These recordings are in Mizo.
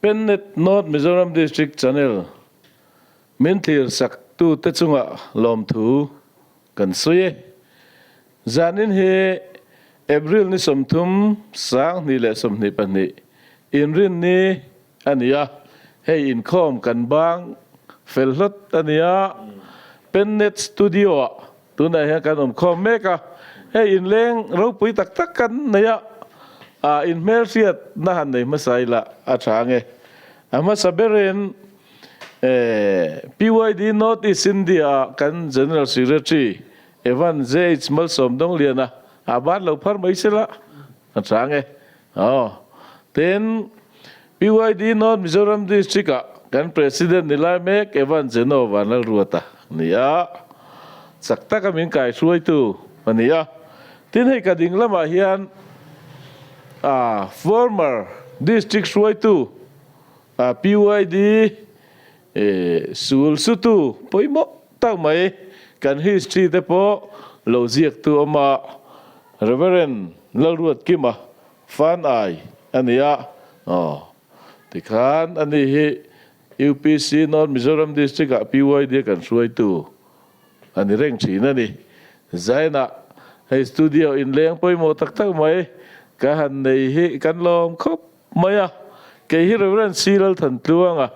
Pennet North Mizoram District Channel min thlir sak tute chungah lawmthu kan sawi e. Zanin hi April ni 30, 2022 inrinni a ni a, hei inkhawm kan bang fel hlawt a ni a, Pennet Studio-ah Tunah hian kan awm khawm mek a, hei inleng ropui tak tak kan nei a, ah inhmelhriat na han nei hmasa ila a tha ange. A hmasa berin PYD North East India ah kan General Secretary Evan JH Malsawm Dongliana a ban lo phar mai sela a tha ange. Aw. Tin, PYD North Mizoram District ah kan President ni lai mek Evan Jeno Vanlalruata ni a, chak taka min kai hruaitu a ni a. Tin, hei ka ding lamah hian a former District hruaitu PYD sul sutu pawimawh tak mai kan history te pawh lo ziaktu awm a, Reverend Lalruatkima Fan ai a ni a, aw tikhan a ni hi UPC North Mizoram District ah PYD a kan hruaitu a ni reng thin a ni. Zainah hei studio inleng pawimawh tak tak mai ka han nei hi kan lawm khawp mai a, kei hi Reverend C Lalthantluanga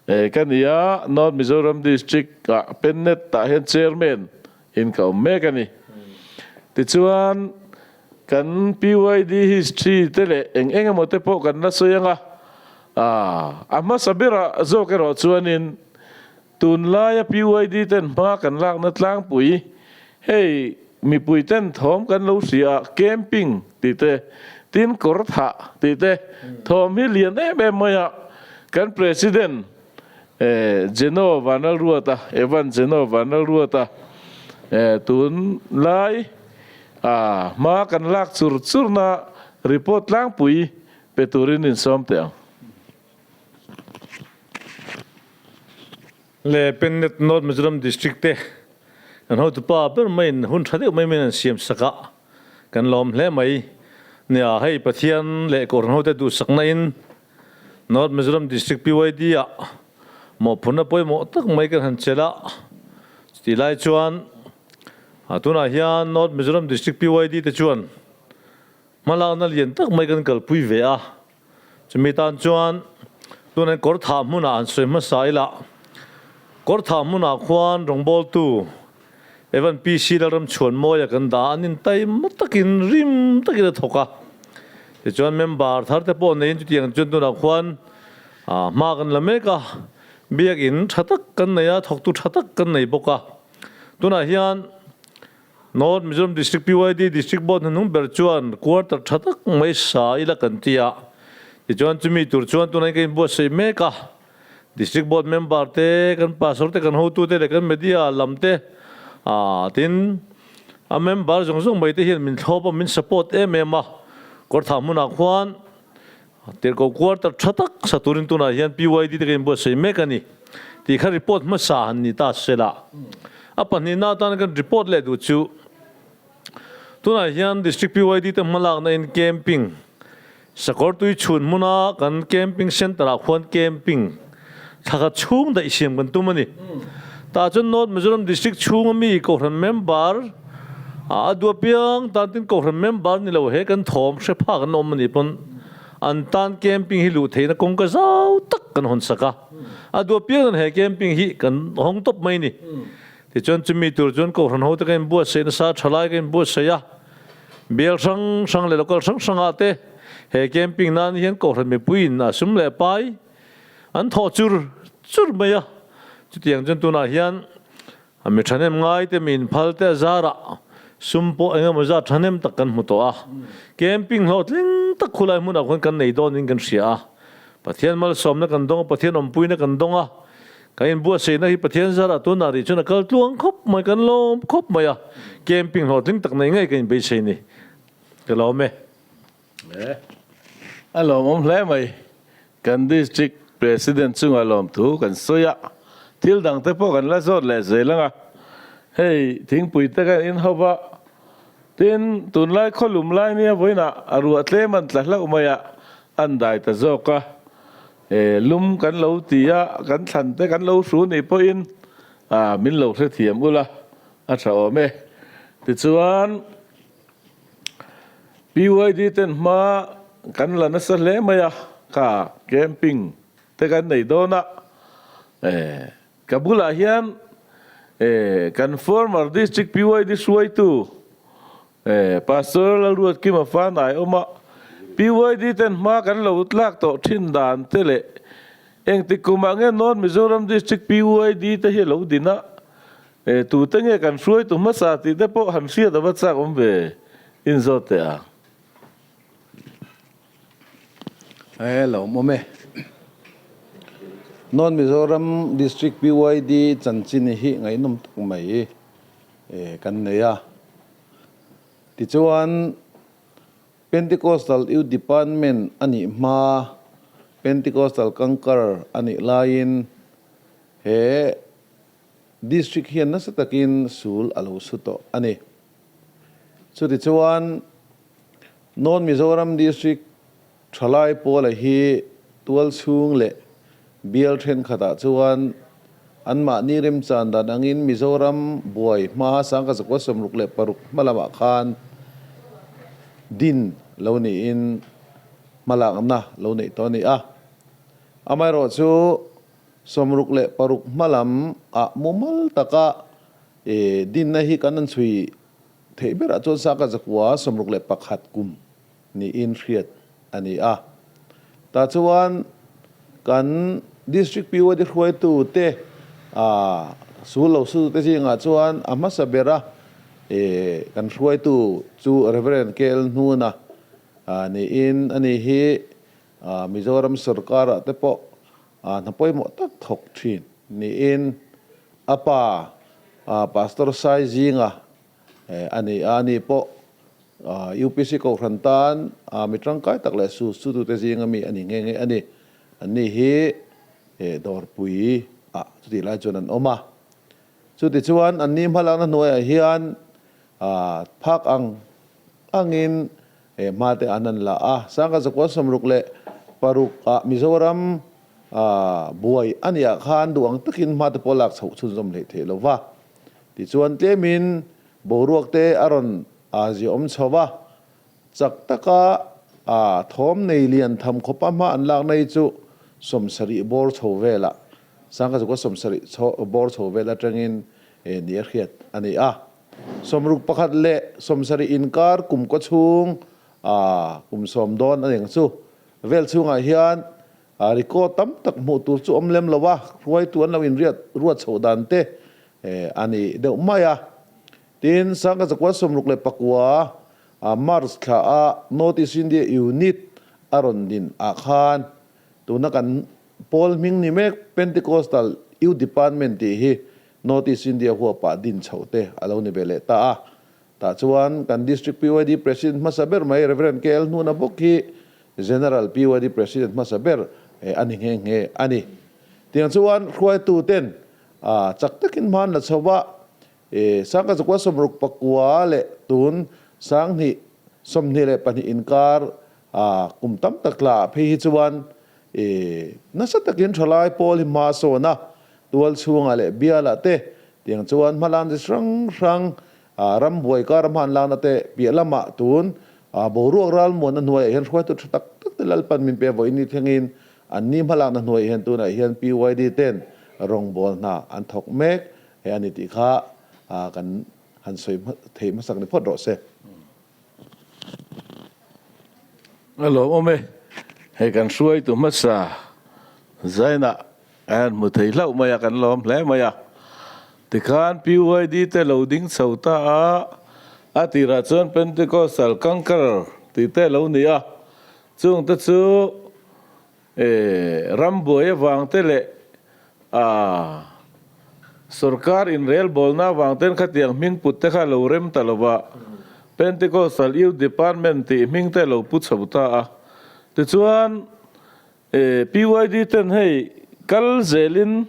ka ni a, North Mizoram District ah Pennet ah hian Chairman in ka awm mek a ni. Tichuan kan PYD history te leh eng eng emaw te pawh kan la sawi ang a, a hmasa berah zawk erawh chuanin tunlaia PYD ten hma kan lakna tlangpui hei mipui ten thawm kan lo hria a, camping tih te, tin kawr thah tih te thawm hi lian em em mai a, kan President Jeno Vanlalruata, Evan Jeno Vanlalruata, tun lai a hma kan lak chur churna report tlangpui pe turin insawm teh ang. Le Pennet North Mizoram District te kan hotupa ber maiin hun tha deuh mai maiin an siam sak a, kan lawm hle mai. Nia hei Pathian leh Kohhran hote duhsakna in North Mizoram District PYD ah mawhphurhna pawimawh tak mai kan han chelh a, chutih lai chuan tunah hian North Mizoram District PYD te chuan hmalakna lian tak mai kan kalpui ve a, chumi tan chuan tunah hian Kawrthah hmunah han sawi hmasa ila, Kawrthah hmunah khuan rawngbawltu Evan PC Lalramchhuanmawia kan dah a, an intaima takin rim takin a thawk a. Tichuan member thar te pawh neiin chutiang chuan tunah khuan hma kan la mek a, biakin tha tak kan nei a, thawktu tha tak kan nei bawk a. Tunah hian North Mizoram District PYD District Board hnuhnung ber chuan quarter tha tak mai sa ila kan ti a, tichuan chumi tur chuan tunah hian ka inbuatsaih mek a. District Board member te, kan pastor te, kan hotu te leh kan media lam te tin a member zawng zawng mai te hian min thlawp a, min support em em a. Kawrthah hmunah khuan tirhkoh quarter tha tak sa turin tunah hian PYD te kan inbuatsaih mek a ni tih kha report hmasa han ni ta se la. A pahnihna atan kan report leh duh chu tunah hian District PYD te hmalakna in camping Sakawr tui chhun hmuna kan camping centre ah khuan camping thla khat chhung daih siam kan tum a ni. Tah chuan North Mizoram District chhunga mi Kohhran member a duh apiang tan tin Kohhran member ni lo he kan thawm hre phak an awm a nih pawn an tan camping hi luh theihna kawngka zau tak kan hawn sak a. A duh apiang tan he camping hi kan hawng tawp mai a ni. Tichuan chumi tur chuan Kohhran hote ka inbuatsaih nasa, thalai ka inbuatsaih a. Bial hrang hrang leh local hrang hrangah te he camping nan hian Kohhran mipuiin a sum leh pai an thawh chur chur mai a. Chutiang chuan tunah hian mi thahnem ngai te, mi inphal te a zarah sum pawh eng emaw zat thahnem tak kan hmu tawh a. Camping hlawhtling tak khulai hmunah khuan kan nei dawnin kan hria a. Pathian malsawmna kan dawng a, Pathian awmpuina kan dawng a. Kan inbuatsaihna hi Pathian zarah tunah rih chuan a kal tluang khawp mai, kan lawm khawp mai a, camping hlawhtling tak nei ngei kan inbeisei ni. Ka lawm e. A lawmawm hle mai. Kan District President chunga lawmthu kan sawi a, thil dang te pawh kan la zawt leh zel ang a. Hei thingpui te kan inhauh va, tin tunlai khawlum lai nia vawiinah a ruah tlem an tla hlauh mai a, an dai ta zawk a. Lum kan lo ti a, kan thlan te kan lo hru nih pawhin min lo hrethiam ula a tha awm e. Tichuan PYD ten hma kan la nasa hle mai a, kha camping te kan nei dawn a, ka bulah hian kan former district PYD hruaitu Pastor Lalruatkima Fanai awm a, PYD ten hma kan lo tlak tawh thin dan te leh engtik kumah nge North Mizoram District PYD te hi lo din a, tute nge kan hruaitu hmasa tih te pawh han hriat ava chak awm ve inzawt teh ang. Hello awm e. North Mizoram District PYD chanchin hi ngaihnawm tak mai. kan nei a. Tichuan, Pentecostal Youth Department a nih hma, Pentecostal Kankar a nih laiin he District hian nasa takin sul a lo su tawh a ni. Chutichuan, North Mizoram District Thalai Pawla hi tualchhung leh bial thenkhatah chuan anmahni remchan dan angin Mizoram buai hma sangkazakua 66 hma lamah khan din lo niin hmalakna lo neih tawh a ni a. Amaherawhchu 66 hma lam ah mumal taka dinna hi kan an chhui theih berah chuan sangkazakua 61 kum niin hriat a ni a. Tah chuan kan District PYD hruaitute sul lo sutute zingah chuan a hmasa bera kan hruaitu chu Rev. KL Hnuna niin a ni hi Mizoram sorkarah te pawh hna pawimawh tak thawk thin niin a pa Pastor Saizinga a ni a, ani pawh UPC Kohhran tan mi tangkai tak leh su sutute zinga mi a ni nghe nghe a ni. Anni hi dawrpui ah chutih lai chuan an awm a. Chutichuan anni hmalakna hnuaiah hian phak ang angin hma te an an la a. Sangha zakua 66 ah Mizoram buai a nih ah khan duh ang takin hma te pawh lak chhoh chhunzawm hleih theih lo va. Tichuan tlemin Boruak te a rawn ziaawm chho va, chak taka thawm nei lian tham khawpa hma an lakna hi chu 70 bawr chho velah, sangkazukua 70 bawr chho vel atangin ni a hriat a ni a. 61 leh 70 inkar kum kaw chhung kum 10 dawn a eng chu vel chhungah hian record tam tak hmuh tur chu awm lem lo a, hruaitu an lo inriat ruat chhoh dan te a ni deuh mai a. Tin, Sangha zakua 69 March thla a North East India Unit a rawn din ah khan tuna kan pawl hming ni mek Pentecostal Youth Department tih hi North East India huapah din chhoh te a lo ni ve leh ta a. Tah chuan kan District PYD President hmasa ber mai Rev. KL Hnuna bawk hi General PYD President hmasa ber a ni nghe nghe a ni. Tiang chuan hruaitu ten chak takin hman la chho va, sangka zakua 69 leh tun 2022 inkar kum tam tak tla ah phei hi chuan nasa takin thalai pawl hi hma sawn a, tual chhungah leh bialah te tiang chuan hmalam chi hrang hrang rambuai kar hman lakna te piah lamah tun boruak ralmuanna hnuaiah hian hruaitu tha tak tak te Lalpan min pe vawiin ni thlengin An ni hmalakna hnuaiah hian tunah hian PYD ten rawngbâwl hna an thawk mek he a ni tih kha kan han sawi thei hmasak ni phawt rawh se. A lawmawm e, hei kan hruaitu hmasa Zainah a han hmu thei hlauh mai a, kan lawm hle mai a. Tikhan PYD te lo ding chho ta a, a tirah chuan Pentecostal Kanker tih te lo ni a, Chungte chu rambuai avang te leh sorkar inrelbawlna avang ten khatiang hming put te kha lo rem ta lo va, Pentecostal Youth Department tih hming te lo pu chho ta a. Tichuan PYD ten hei kal zelin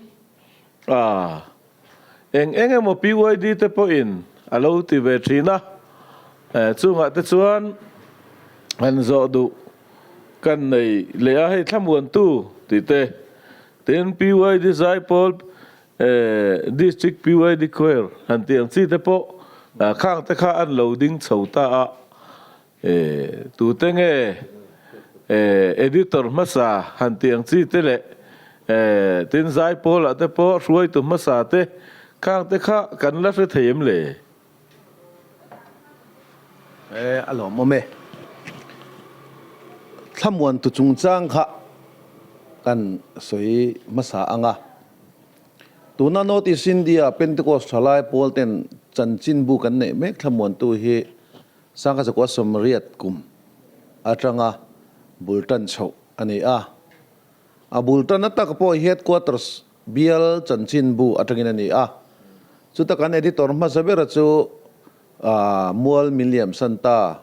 Eng eng emaw PYD te pawhin a lo ti ve thin a, chungah te chuan han zawh duh. kan nei leh a, hei thlamuantu tih te, tin PYD Zaipawl District PYD Choir han tih ang chi te pawh khang te kha an lo ding chho ta a, tute nge editor hmasa han tih ang chi te leh tin Zaipawl ah te pawh hruaitu hmasa te khang te kha kan la hre thei em le? E, a lawmawm e. Thlamuantu chungchang kha kan sawi hmasa ang a. Tuna North East India Pentecost thalai pawl ten chanchinbu kan neih mek thlamuantu hi Sangha Zakua Sawmriat kum atanga bul tan chhoh a ni a. A bul tan atak pawh headquarters Bial chanchinbu atangin a ni a, chuta kan editor hmasa bera chu Mual Miliam Santa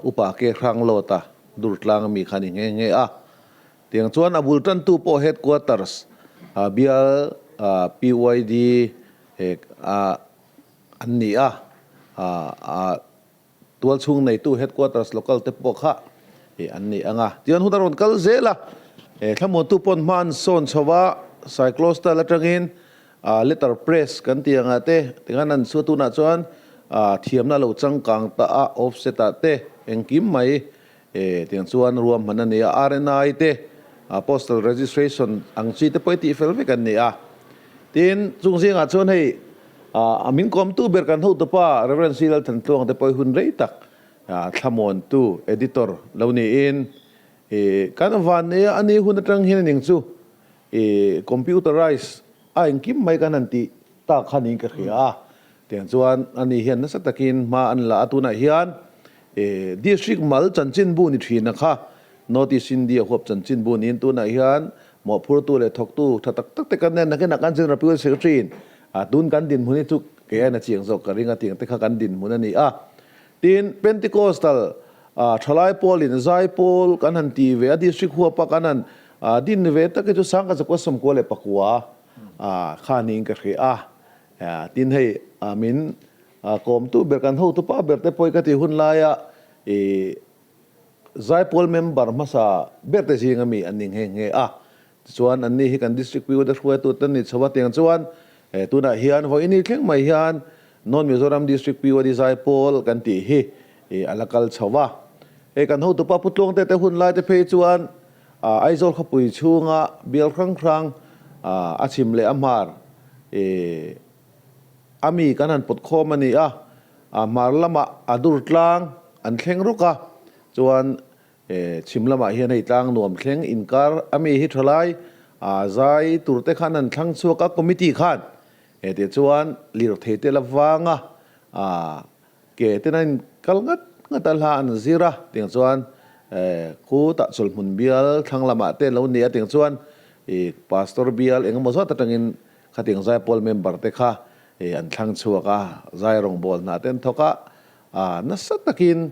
Upa Ke Hranglawta Durtlang ami kha a ni nghe nghe a. Tiang chuan a bul tantu pawh headquarters bial PYD an ni a, Tualchhung neitu headquarters local te pawh kha an ni ang a. Tichuan hun a rawn kal zel a, thlamuantu pawn hma an sawn chho a, cyclostyle atangin letter press kan tih angah te tikhan an chhuah tunah chuan thiamna a lo changkang ta a, offset ah te engkim mai tiang chuan ruahman a ni a, RNI te postal registration ang chi te pawh i tih fel vek an ni a. Tin, chung zingah chuan hei A min kawmtu ber kan hotupa Rev. C. Lalthantluang te pawh hi hun rei tak thlamuantu, editor, lo niin kan van nei a, ani hun atang hian aning chu computerise a engkim mai kan han tih tak kha niin ka hria a, tiang chuan ani hian nasa takin hma an la a, tunah hian district mal chanchinbu ni thina kha North East India huap chanchinbu niin tunah hian mawhphurtu leh thawktu tha tak tak te kan nen nakinah kan General Pure Secretary in tun kan dinhmun hi chu kei aiin a chiang zawk ka ring a tiang te kha kan dinhmun a ni a. Tin, Pentecostal thalai pawlin Zaipawl kan han ti ve a, District huapa kan han din ve tak hi chu Sangha Zakua Sawmkua leh Pakua kha niin ka hria a. Tin, hei min kawmtu ber kan hotupa ber te pawh hi ka tih hun laia i Zaipawl member hmasa berte zinga mi an ni nghe nghe a, tichuan anni hi kan District PU te hruaitu te an ni chho a, tiang chuan tunah hian vawiini thleng mai hian North Mizoram District PU a Zaipawl kan tih hi a la kal chho a. Hei kan hotupa Pu Tluangte te hun lai te phei chuan Aizawl khawpui chhunga bial hrang hrang a chhim leh a hmar A mi kan han pawt khawm a ni a, a hmar lamah a dur tlang an thleng rawk a, chuan chhim lamah hian hei tlang nuam thleng inkar a mi hi tha lai a zai tur te khan an thlang chhuak a committee khan tih chuan lirthei te la vang a, Ke ten a in kal ngat ngat a hla an zir a tiang chuan khutah chawlhmun bial thlang lamah te an lo ni a tiang chuan ih pastor bial eng emaw zat atangin khatiang zaipawl member te kha ih an thlang chhuak a zai rawngbâwl hna te an thawk a ah nasa takin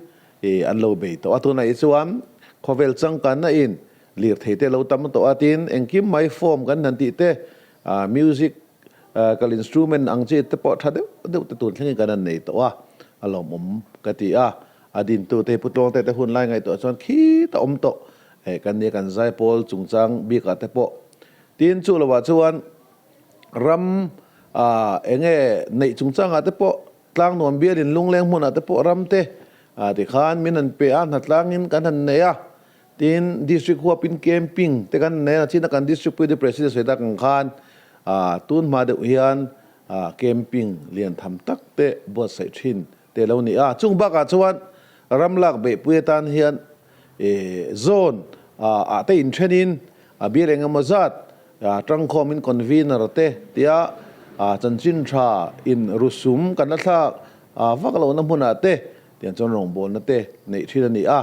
ih an lo bei tawh a tunah hi chuan khawvel changkanna in lirthei te lo tam tawh a tin engkim mai form kan han tih te ah music Kal instrument ang chi te pawh tha deuh deuh te tun thlengin kan han nei tawh a, a lawmawm ka ti a. A dintu te hi Pu Tluangte te hun lai ngaihtuah chuan khita awm tawh eh kan nia kan zaipawl chungchang bikah te pawh. Tin chu lovah chuan ram ah eng nge neih chungchangah te pawh Tlangnuam bialin lungleng hmunah te pawh ram te ah tikhan min han pe a, hnatlangin kan han nei a. Tin, District huapin camping te kan nei a, china kan District Pui President sawi tak ang khan tun hma deuh hian camping lian tham tak te buatsaih thin te lo ni a. Chung bakah chuan ram lak beihpui atan hian zone ah te inthenin a bial eng emaw zat tangkhawmin convener te tia chanchin tha in rusum kan la thlak vak lohna hmunah te tiang chuan rawngbawlna te neih thin a ni a.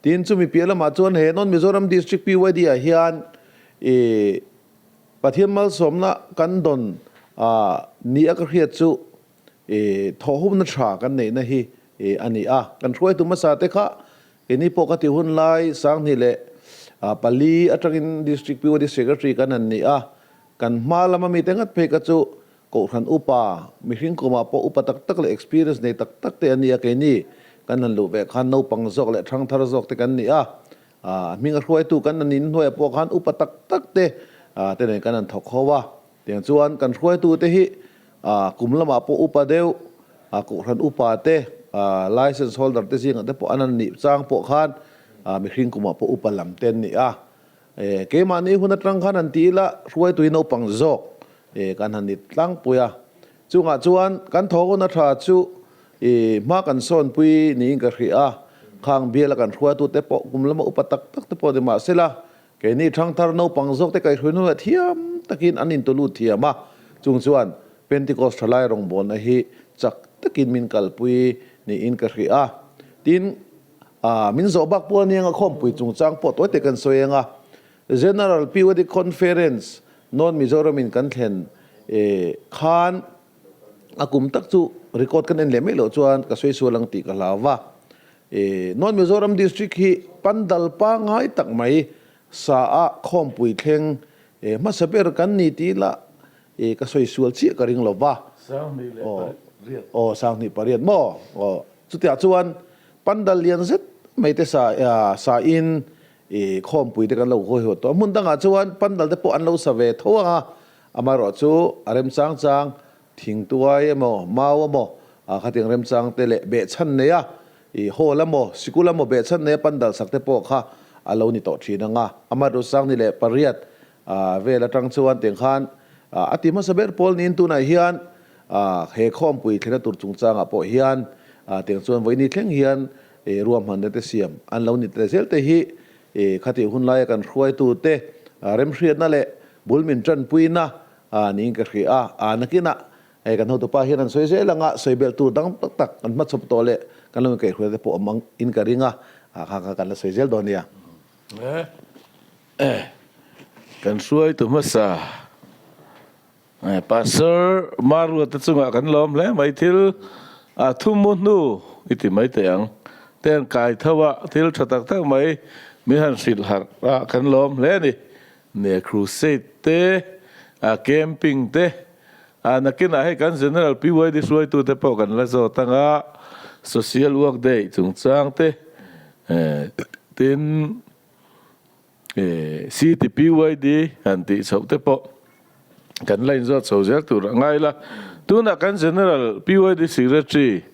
Tin, chumi piah lamah chuan he North Mizoram District PYD ah hian i Pathian malsawmna kan dawn ni a ka hriat chu i thawhhumna tha kan neihna hi a ni a. Kan hruaitu hmasa te kha keini pawh ka ti hun lai Sanghnih leh pali atangin District PYD Secretary kan han ni a. Kan hma lama mite ngat phei kha chu Kohhran upa, mihring kumah pawh upa tak tak leh experience nei tak tak te an ni a, keini kan han luh ve khan naupang zawk leh thangthar zawk te kan ni a, A hming a hruaitu kan an in hnuaiah pawh khan upa tak tak te te nen kan han thawk ho a. Tiang chuan kan hruaitu te hi kum lamah pawh upa deuh, kohhran upa te, license holder te zingah te pawh an han nih chang pawh khan mihring kumah pawh upa lam te an ni a. Keimahni hun atang khan han ti ila hruaitu hi naupang zawk kan han ni tlangpui a. Chungah chuan kan thawhawna tha chu i hma kan sawnpui niin ka hria a, khang biala kan hruaitute pawh kum lama upa tak tak te pawh ni mahsela, keini thangthar naupang zawkte kaihhruai hnuah thiam takin an intulut thiam a, chung chuan Pentecost thalai rawngbawlna hi chak takin min kalpui niin ka hria a. Tin, min zawh bak pawh aniang a khawmpui chungchang pawh tawi te kan sawi ang a, General Periodic Conference North Mizoram in kan thlen khan a kum tak chu record kan en leh mai loh chuan ka sawi sual ang tih ka hlau va. North Mizoram District hi pandal pangngai tak mai sa a khawmpui thleng hmasa ber kan ni tih lah ka sawi sual chiah ka ring lo va. Aw 2008 maw? Aw chutiah chuan pandal lian zet mai te sa sa in I khawmpui te kan lo hawi-haw tawh a, hmun dangah chuan pandal te pawh an lo sa ve tho ang a, amaherawh chu a remchang chang thingtuai emaw mau emaw khatiang remchang te leh behchhan nei a, i hall emaw sikul emaw behchhan nei a pandal sak te pawh kha a lo ni tawh thin ang a, amaherawh 2008 vel atang chuan tiang khan a ti hmasa ber pawl niin tunah hian he khawmpui thlena tur chungchangah pawh hian tiang chuan vawiini thleng hian Ruahmanna te siam an lo ni tel zel te hi khatih hun laia kan hruaitu te remhriatna leh bul min tanpuina niin ka hria a. Nakinah kan hotupa hian an sawi zel anga sawi belh tur dang tak tak kan hmachhawp tawh leh kan lo inkaihhruaina te pawh awm ang in ka ring a, kha kha kan la sawi zel dawn nia. Kan hruaitu hmasa. Pastor Maruata chungah kan lawm hle mai thil a thumu hnu i ti mai teh ang. Te an kai tho a, thil tha tak tak mai min han hrilh harh a kan lawm hle a ni. Nia crusade te, a camping te, a nakinah hei kan General PYD hruaitute pawh kan la zawt ang a, Social Work Day chungchang te, tin, CTPYD han tih chhoh te pawh kan la inzawt chho zel tur a ngai la. Tunah kan General PYD Secretary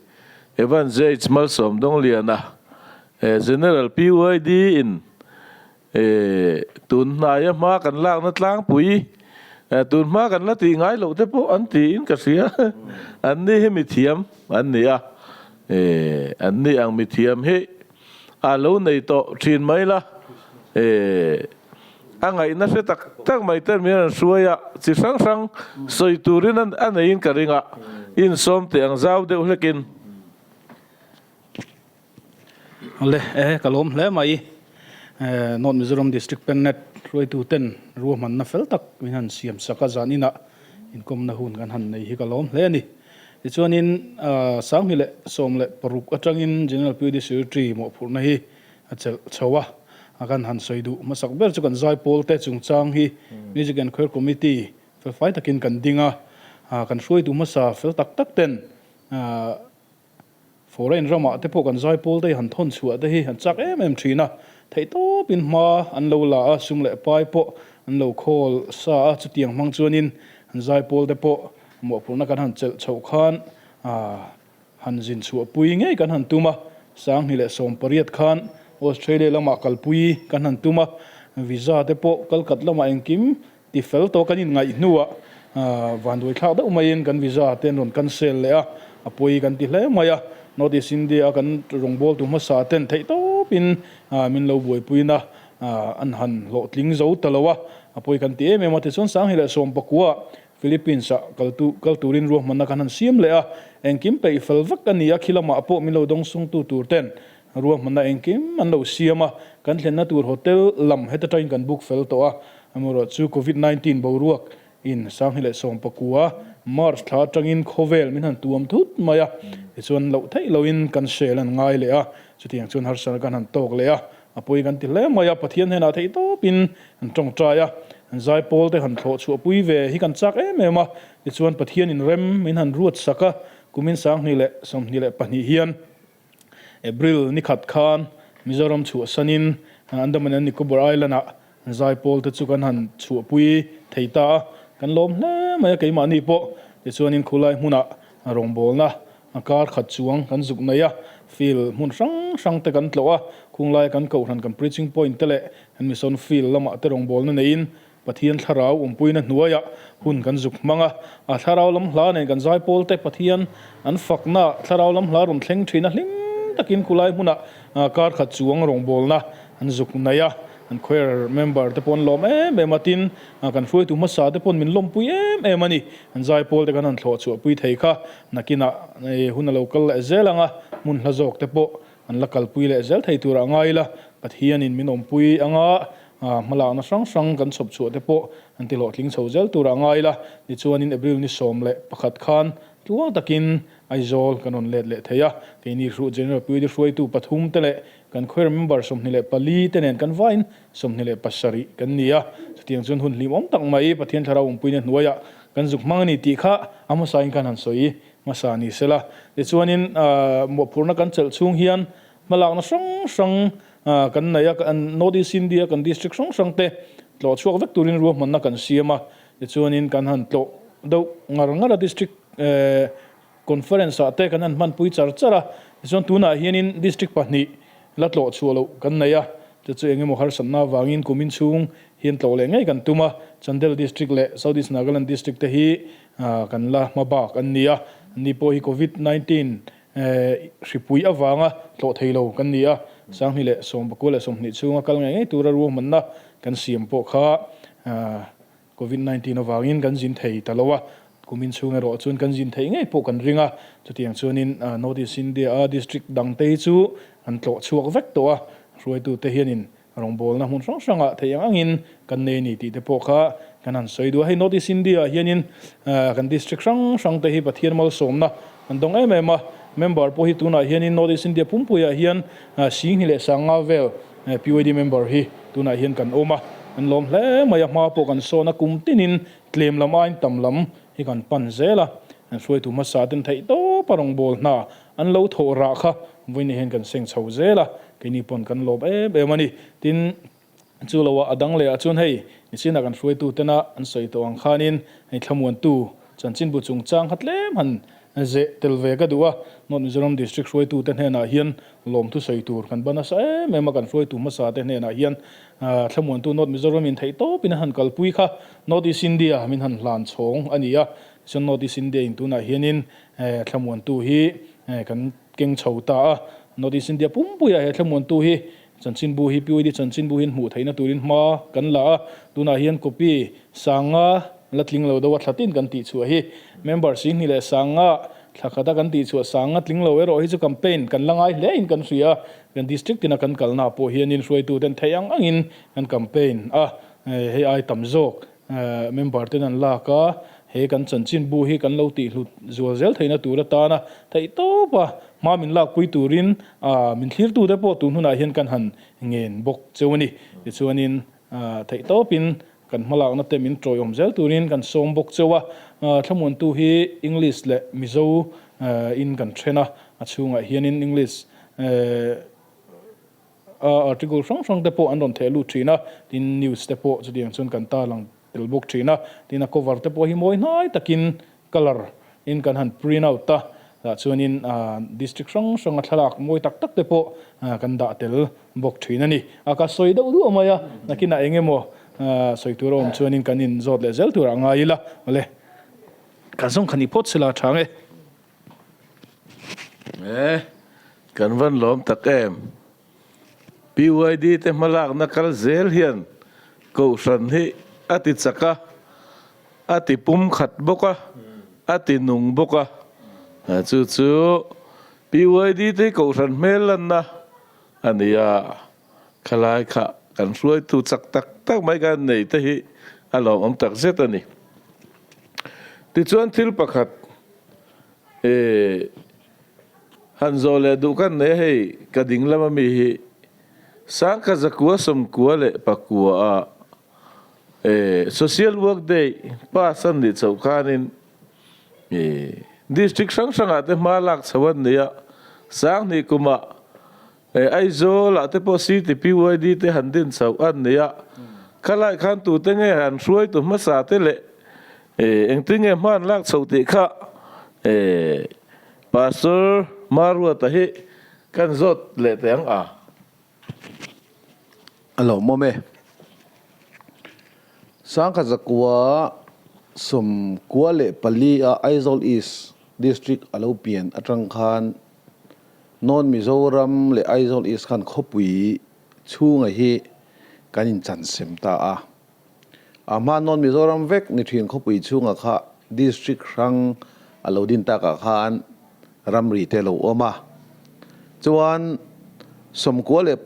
Evan JH Malsawm Dongliana General PYD in tun hnaia hma kan lakna tlangpui tun hma kan la tih ngai loh te pawh an tiin ka hria. An ni hi mithiam an ni a, an ni ang mithiam hi A lo nei tawh thin mai la, e, a ngaihna hre tak tak mai ten min rawn hruai a, chi hrang hrang sawi turin a neiin ka ring a, insawm teh ang zau deuh hlekin. Le, e, ka lawm hle mai. E, North Mizoram District Pennet hruaitu ten ruahmanna fel tak min han siam sak a, zan inah inkawmna hun kan han nei hi ka lawm hle a ni. Tichuanin 2016 atangin General PUD Secretary mawhphurhna hi a chelh chho a, a kan han sawi duh hmasak ber chu kan zaipawl te chungchang hi Music and Choir Committee felfai takin kan ding a, kan hruaitu hmasa fel tak tak ten Foreign ramah te pawh kan zaipawl te hi han thawn chhuah te hi an chak em em thin a, theihtawpin hma an lo la a, sum leh pai pawh an lo khawl sa a, chutiang hmang chuanin an zaipawl te pawh mawhphurhna kan han chelh chhoh khan han zin chhuahpui ngei kan han tum a, 2018 khan Australia lamah kalpui kan han tum a, visa te pawh kalkat lamah engkim Ti fel tawh kan inngaih hnuah vanduai thlak deuh maiin kan visa te an rawn cancel leh a, a pawi kan ti hle mai a. North East India a kan rawngbawltu hmasa ten theih tawpin min lo buaipuina an han hlawhtling zo ta lo a, a pawi kan ti em em a. Tichuan 2019 Philippines ah kaltu kal turin ruahmanna kan han siam leh a, engkim peih fel vek a ni a, khi lamah pawh min lo dawngsungtu tur ten Ruahmanna engkim an lo siam a, kan thlenna tur hotel lam heta tangin kan book fel tawh a, amaherawh chu Covid 19 boruak in 2019 March thla atangin khawvel min han tuam thut mai a, tichuan loh theih lohin kan sel an ngai leh a, chutiang chuan harsatna kan han tawk leh a, a pawi kan ti hle mai a, Pathian hnenah theih tawpin an tawngtai a, an zaipawl te han thlawh chhuahpui ve hi kan chak em em a, tichuan Pathian in rem min han ruat sak a, kumin 2022 hian. April ni khat khan Mizoram chhuahsanin Andaman and Nicobar Island ah Zaipawl te chu kan han chhuahpui thei ta a, kan lawm hle mai a, keimahni pawh tichuanin khulai hmunah rawngbawlna kar khat chuang kan zuk nei a, field hmun hrang hrang te kan tlawh a, khunglaia kan kohhran kan preaching point te leh kan mission field lamah te rawngbawlna neiin Pathian thlarau awmpuina hnuaiah hun kan zuk hmang a, a thlarau lam hla nen kan zaipawl te Pathian an fakna thlarau lam hla rawn thleng thin a, hlim takin khulai hmunah kar khat chuang rawngbawlna an zuk nei a, an choir member te pawh an lawm em em a, tin kan hruaitu hmasa te pawn min lawmpui em em a ni, an zaipawl te kan han thlawh chhuahpui thei kha nakinah hun a lo kal leh zel ang a, hmun hla zawk te pawh an la kalpui leh zel thei turah ngai ila, Pathianin min awmpui anga hmalakna hrang hrang kan chhawp chhuah te pawh an ti hlawhtling chho zel turah ngai ila, tichuanin April ni 11 khan tluang takin Aizawl kan rawn let leh thei a, keini hruh General Puidi hruaitu pathum te leh kan choir member 24 te nen kan vain 27 kan ni a, chutiang chuan hun hlimawm tak mai Pathian Thlarau awmpuina hnuaiah kan zuk hmang a ni tih kha a hmasain khan han sawi hmasa ni sela. Tichuanin mawhphurhna kan chelh chhung hian hmalakna hrang hrang kan nei a, North East India kan district hrang hrang te tlawh chhuak vek turin ruahmanna kan siam a, tichuanin kan han tlawh deuh ngar ngar a district Conference ah te kan han hmanpui char char a, tichuan tunah hianin District pahnih la tlawh chhuah loh kan nei a, chu chu engemaw harsatna avangin kumin chhung hian tlawh leh ngei kan tum a, Chandel District leh South East Nagaland District te hi kan la hma bak an ni a, anni pawh hi Covid 19 hripui avanga tlawh thei lo kan ni a, 2020 chhunga kal ngei ngei tura ruahmanna kan siam pawh kha Covid 19 avangin kan zin thei ta lo a, kumin chhung erawh chuan kan zin theih ngei pawh kan ring a, chutiang chuanin North East India a district dangte hi chu an tlawh chhuak vek tawh a, hruaitute hianin rawngbawlna hmun hrang hrangah theih ang angin kan nei a ni tih te pawh kha kan han sawi duh a, hei North East India ah hianin kan district hrang hrang te hi Pathian malsawmna an dawng em em a, member pawh hi tunah hianin North East India pumpuiah hian 10,000 leh 50 vel PYD member hi tunah hian kan awm a, kan lawm hle mai a, hma pawh kan sawn a, kum tinin tlem lam aiin tam lam hi kan pan zel a, kan hruaitu hmasa ten theih tawp a rawngbâwl hna an lo thawh rah kha vawiin hian kan seng chho zel a, keini pawn kan lawm em em a ni. Tin, chu loah a dang leh ah chuan hei nichinah kan hruaitu tena an sawi tawh ang khanin hei thlamuantu chanchinbu chungchang kha tlem han Zeh tel ve ka duh a, North Mizoram District hruaitute hnenah hian lawmthu sawi tur kan ban nasa em em a, kan hruaitu hmasate hnenah hian thlamuantu North Mizoram in theih tawpin a han kalpui kha North East India min han hlan chhawng a ni a, tichuan North East India in tunah hianin thlamuantu hi kan keng chho ta a, North East India pumpuiah he thlamuantu hi Chanchinbu hi PYD chanchinbu hian hmuh theihna turin hma kan la a, tunah hian copy sanga la tling lo deuh a thla tin kan tih chhuah hi. Member 10,000 leh sanga thla khata kan tih chhuah sanga tling lo erawh hi chu campaign kan la ngai hle in kan hria a, kan district tina kan kalna pawh hianin hruaituten theih ang angin kan campaign a, hei ai tam zawk Member ten an lak a, he kan chanchinbu hi kan lo tihhlut zual zel theihna tur atana theihtawp a hma min lakpui turin min thlirtute pawh tun hunah hian kan han ngen bawk cheu a ni. Tichuanin theihtawpin kan hmalakna te min tawiawm zel turin kan sawm bawk cheu a. Thlamuantu hi English leh Mizo in kan then a, a chhungah hianin English A article hrang hrang te pawh an rawn theh lut thin a, tin news te pawh chutiang chuan kan tarlang tel bawk thin a, tin a cover te pawh hi mawi hnai takin colour in kan han print out a, tah chuanin district hrang hranga thlalak mawi tak tak te pawh kan dah tel bawk thin a ni. A ka sawi deuh duah mai a, nakinah eng emaw sawi tur a awm chuanin kan inzawt leh zel turah ngai ila, awle ka zawng kha ni phawt sela a chhang e. E, kan van lawm tak em? PYD te hmalakna kal zel hian Kohhran hi a ti chak a, a ti pum khat bawk a, a ti nung bawk a. Chu chu PYD te hi Kohhran hmel lanna a ni a, khalai kha kan hruaitu chak tak tak mai kan nei te hi a lawmawm tak zet a ni. Tichuan thil pakhat han zawh leh duh kan nei a, hei ka ding lam ami hi Sangkha zakua sawmkua leh pakua a Social Work Day pass an nih chauh khanin District hrang hrangah te hma lak chho an nei a, Sanghnih kumah. Aizawl ah te pawh CTPYD te han din chhoh an ni a, khalai khan tute nge han hruaitu hmasa te leh engtin nge hman lak chhoh tih kha Pastor Maruata hi kan zawt leh teh ang a. A lawmawm e. Sangkhat zakua 94 a Aizawl East District a lo pian atang khan North Mizoram leh Aizawl East khan khawpui chhunga hi kan inchansem ta a. A hma North Mizoram vek ni thin khawpui chhunga kha District hrang a lo din takah khan ramri te lo awm a. Chuan 99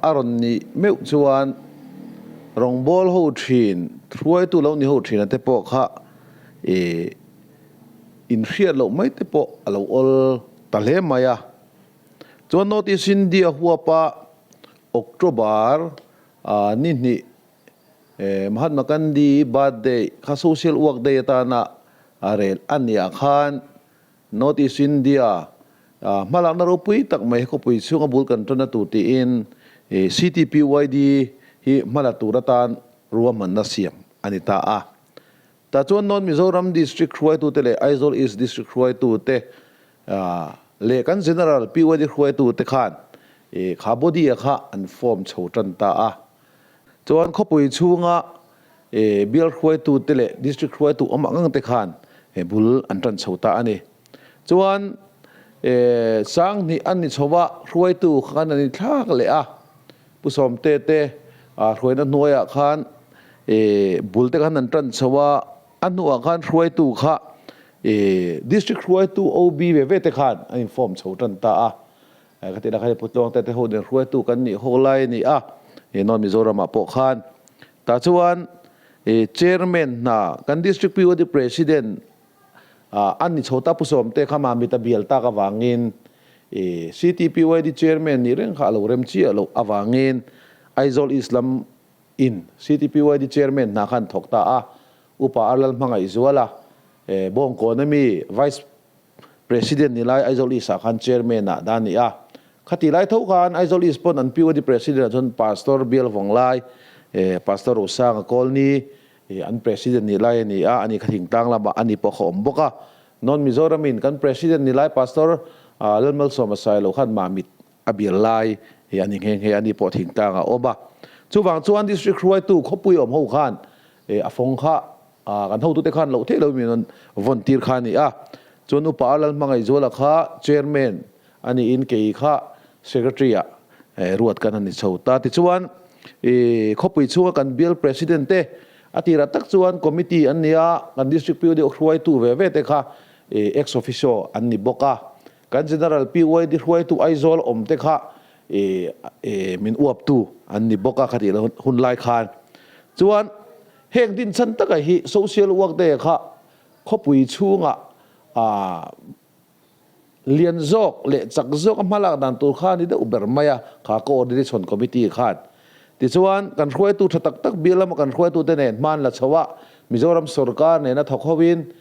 a rawn nih meuh chuan rawngbâwl ho thin, hruaitu lo ni ho thina te pawh kha ih inhriat loh mai te pawh a lo awl ta hle mai a. Chuan North East India huapa October ni hnih Mahatma Gandhi birthday kha social work day atana rel a nih ah khan North East India hmalakna ropui tak mai khawpui chhunga bul kan tana tur tiin CTPYD hi hmala tur atan ruahmanna siam a ni ta a. Tah chuan North Mizoram District hruaitute leh Aizawl East District hruaitute leh kan General PYD hruaitute khan kha body-a kha an form chho tan ta a. Chuan khawpui chhunga bial hruaitute leh District hruaitu awm ang ang te khan bul an tan chho ta a ni. Chuan 2000 an ni chho a, hruaitu khan an inthlak leh a. Pu Sawmte te hruaina hnuaiah khan bul te khan an tan chho a, a hnuah khan hruaitu kha District hruaitu OB ve ve te khan an inform chho tan ta a. Khatina khan Pu Tluangte te ho nen hruaitu kan nih ho lai a ni a, North Mizoramah pawh khan. Tah chuan Chairman hna kan District POD President A ni chho ta Pu Sawmte kha Mamit a bial tak avangin CTPYD Chairman nih reng kha a lo rem chiah loh avangin Aizawl East lam in CTPYD Chairman hna khan thawk ta a, Upa Arlal Hmangaihzuala Bawngkawn ami Vice President ni lai Aizawl East ah khan Chairman ah dah a ni a. Khati lai tho khan Aizawl East pawn an PYD President ah chuan Pastor Bialvawng lai Pastor Rosanga Kawlni Ih an President nih lai a ni a, ani kha thingtlang lamah ani pawh kha awm bawk a. North Mizoram in kan President nih lai Pastor Lalmalsawma Sailo khan Mamit a bial lai hi a ni nghe nghe, ani pawh thingtlang ah awm a. Chuvang chuan District hruaitu khawpui awm ho khan a fawng kha kan hotute khan loh theih lo min rawn vawn tir kha a ni a. Chuan Upa Lalhmangaihzuala kha Chairman A niin kei kha Secretary ah ruat kan han ni chho ta. Tichuan khawpui chhunga kan bial President te a tirah tak chuan Committee an ni a, kan District PUD hruaitu ve ve te kha ex officio an ni bawk a. Kan General PYD hruaitu Aizawl awm te kha min uaptu an ni bawk a khatih hun lai khan. Chuan heng dinchhan taka hi Social Work Day kha khawpui chhungah Lian zawk leh chak zawk a hmalak dan tur kha a ni deuh ber mai a, kha Coordination Committee khan. Tichuan, kan hruaitu tha tak tak bial lama kan hruaitute nen hma an la chho a, Mizoram sorkar nena thawk hovin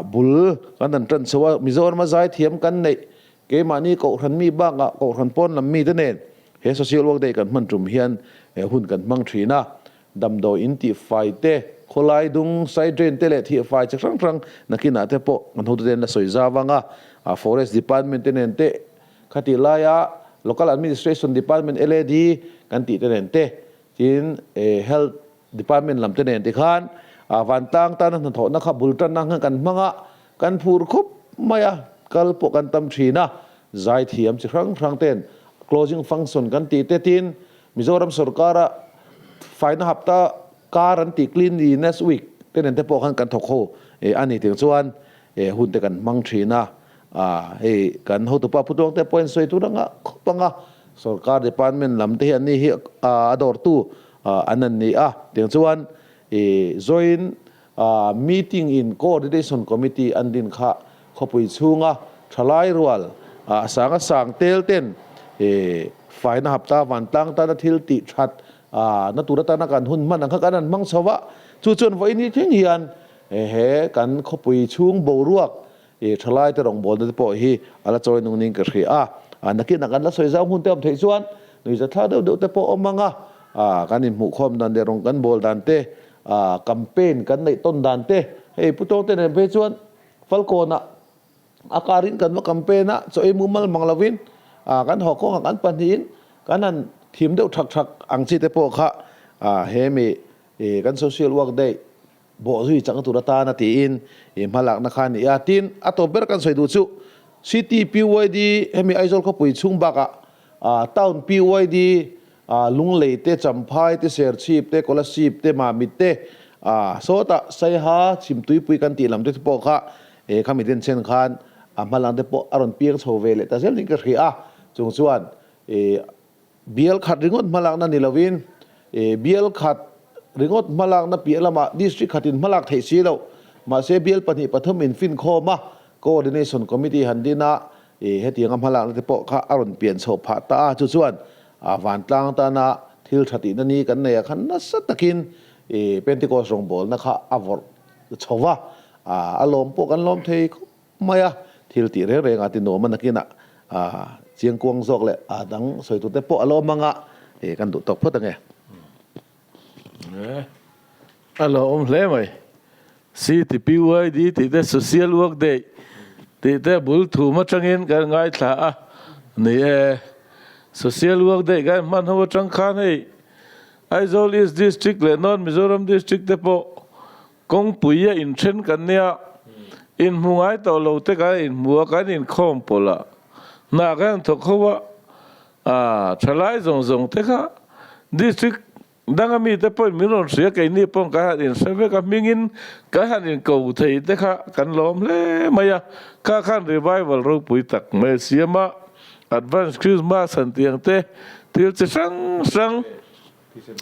bul kan han tan chho a, Mizorama zaithiam kan neih keimahni kohhran mi bakah kohhran pawn lam mite nen he Social Work Day kan hman tum hian hun kan hmang thin a. Damdawi in tihfai te, khawlai dung, side drain te leh thihfai chi hrang hrang nakinah te pawh kan hotute an la sawi zau ang a, Forest Department te nen te, khatih laia Local Administration Department, LAD, kan tih te nen te, tin Health Department lam te nen te khan vantlang tana hnathawhna kha bul tanna khan kan hmang a, kan phur khup mai a, kal pawh kan tam thin a, zaithiam chi hrang hrang ten closing function kan tih te tin Mizoram sorkara faina hapta kar an tih cleanliness week te nen te pawh khan kan thawk ho a ni tiang chuan hun te kan hmang thin a, hei kan hotupa Putluang te pawh in sawi tur anga khawp anga sorkar department lam te hi an ni hi a dawrtu an an ni a tiang chuan joint Meeting in Coordination Committee an din kha khawpui chhunga thalai rual a sanga sang tel ten faina hapta vantlang tana thil tih that na tur atana kan hun hman ang kha kan han hmang chho a, chu chuan vawiin hi thleng hian he kan khawpui chhung boruak thalai te rawngbawlna te pawh hi a la chawi nung ning ka hria a. Nakinah kan la sawi zau hmun te awm theih chuan nuihza thla deuh deuh te pawh awm ang a, kan inhmuhkhawm dan leh rawng kan bawl dan te, campaign kan neih tawn dan te, hei Pu Tawngte nen phei chuan Falkawnah a karin kan va campaign a, chaw ei mumal mang lovin kan haw kawngah kan pahnihin kan han thim deuh thak thak ang chi te pawh kha he mi kan social work day Bawhzui chakna tur atana tiin i hmalakna kha a ni a. Tin, a tawp ber kan sawi duh chu City PYD hemi Aizawl khawpui chhung bakah Town PYD Lunglei te, Champhai te, Serchhip te, Kolasib te, Mamit te, sawtah Saiha, Chhimtuipui kan tih lam te pawh kha khami denchhen khan a hmalakna te pawh a rawn piang chho ve leh ta zel niin ka hria a. Chung chuan Bial khat ringawt hmalakna ni lovin bial khat ringawt hmalakna piah lamah district khatin hmalak theih si loh. Mahse bial pahnih pathum infinkhawm a, Coordination Committee han din a, hetianga hmalakna te pawh kha a rawn pian chhoh phah ta a. Chu chuan vantlang tana thil tha tihna ni kan nei ah khan nasa takin Pentecost rawngbawlna kha a vawrh chho va, a lawm pawh kan lawm thei khawp mai a, thil tih reng reng a ti nuam a nakinah chiang kuang zawk leh a dang sawi tur te pawh a lawm ang a, kan duh tawk phawt ange. A lawm hle mai. CTPYD tih te Social Work Day tih te bul thum atangin kan ngaithla a ni e. Social Work Day kan hman ho atang khan hei Aizawl East District leh North Mizoram District te pawh Kawngpui a inthen kan nia, inhmu ngai tawh lo te kan inhmu a, kan inkhawm pawlh a, hna kan han thawk ho a, aa thalai zawng zawng te kha district danga mite pawhin min rawn hria, keini pawhin kan han inhre vek a, hmingin kan han inko thei te kha kan lawm hle mai a, kha khan revival ropui tak mai a siam a, advance Christmas han tih ang te thil chi hrang hrang.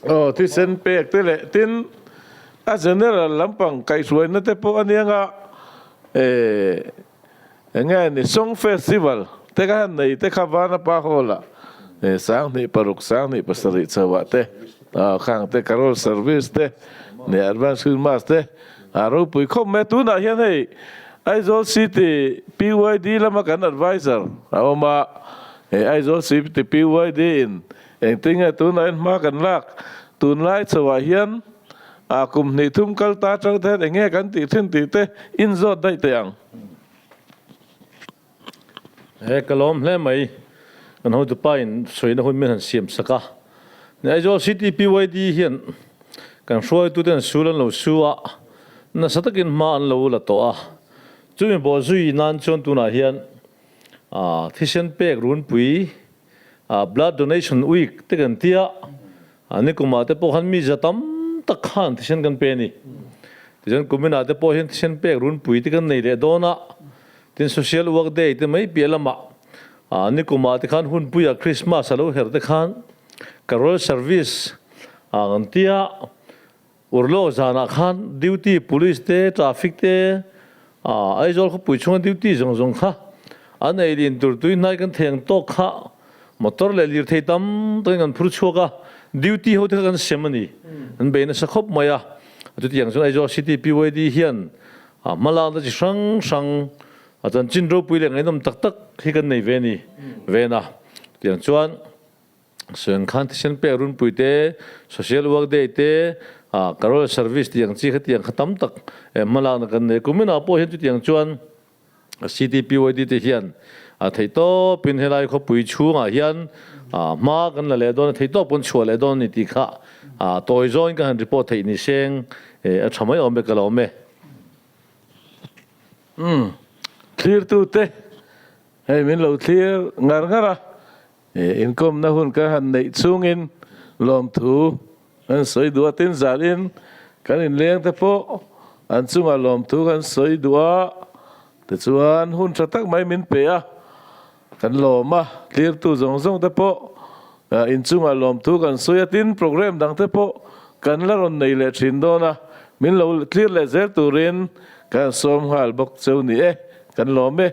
Aw thisen pek te leh tin a general lampang kaihhruaina te pawh a nia nga eh enge ni song festival te kha han nei te kha Vanapa hall ah eh sanghnih paruk sanghnih pasarih chho ah te aw khang te carol service te leh advance Christmas te a ropui khawp mai a tunah hian hei Aizawl city PYD lama kan adviser a awm a eh Aizawl city PYD in Engtin nge tunah hian hma kan lak? Tunlai chhoah hian a kum hnih thum kal ta atang te hian enge kan tih thin tih te inzawt daih teh ang. He ka lawm hle mai. Kan hotupa in sawina hun min han siam sak a. Ni Aizawl City PYD hian kan hruaitute an sul an lo su a, nasa takin hma an lo la tawh a. Chumi bawhzui nan chuan tunah hian thisen pek runpui Blood Donation Week te kan tia, nikumah te pawh khan mi za tam tak khan thisen kan pe a ni. Tichuan kuminah te pawh hian thisen pek runpui te kan nei leh dawn a, tin Social Work Day te mai piah lamah nikumah te khan hunpuia Christmas a lo her te khan Carol Service kan tia, Urlawk zanah khan duty police te, traffic te, Aizawl khawpui chhunga duty zawng zawng kha an ei lin tur tui hnai kan thei ang tawk kha motor leh lirthei tam takin kan phur chhuak a, duty ho te kha kan sem a ni. An bei nasa khawp mai a, chutiang chuan Aizawl City PYD hian hmalakna chi hrang hrang a chanchin ropui leh ngaihnawm tak tak hi kan nei ve a ni ven a, chutiang chuan. Suan khan thisen pek runpui te, Social Work Day te, Carol Service tih ang chi khatiang kha tam tak hmalakna kan nei. Kuminah pawh hian chutiang chuan CTPYD te hian theihtawpin helai khawpui chhungah hian hma kan la leh dawn a, theihtawp kan chhuah leh dawn a ni tih kha tawi zawngin ka han report theih ni seng a tha mai awm e ka lo awm e. Umm thlirtute hei min lo thlir ngar ngar a. Inkawmna hun ka han neih chungin lawmthu kan sawi duh a, tin zalin kan inleng te pawh an chungah lawmthu kan sawi duh a, tichuan hun tha tak mai min pe a, kan lawm a, tlirtu zawng zawng te pawh inchungah lawmthu kan sawi a, tin program dang te pawh kan la rawn nei leh thin dawn a, min lo tlir leh zel turin kan sawm nghal bawk cheu ni e, kan lawm e.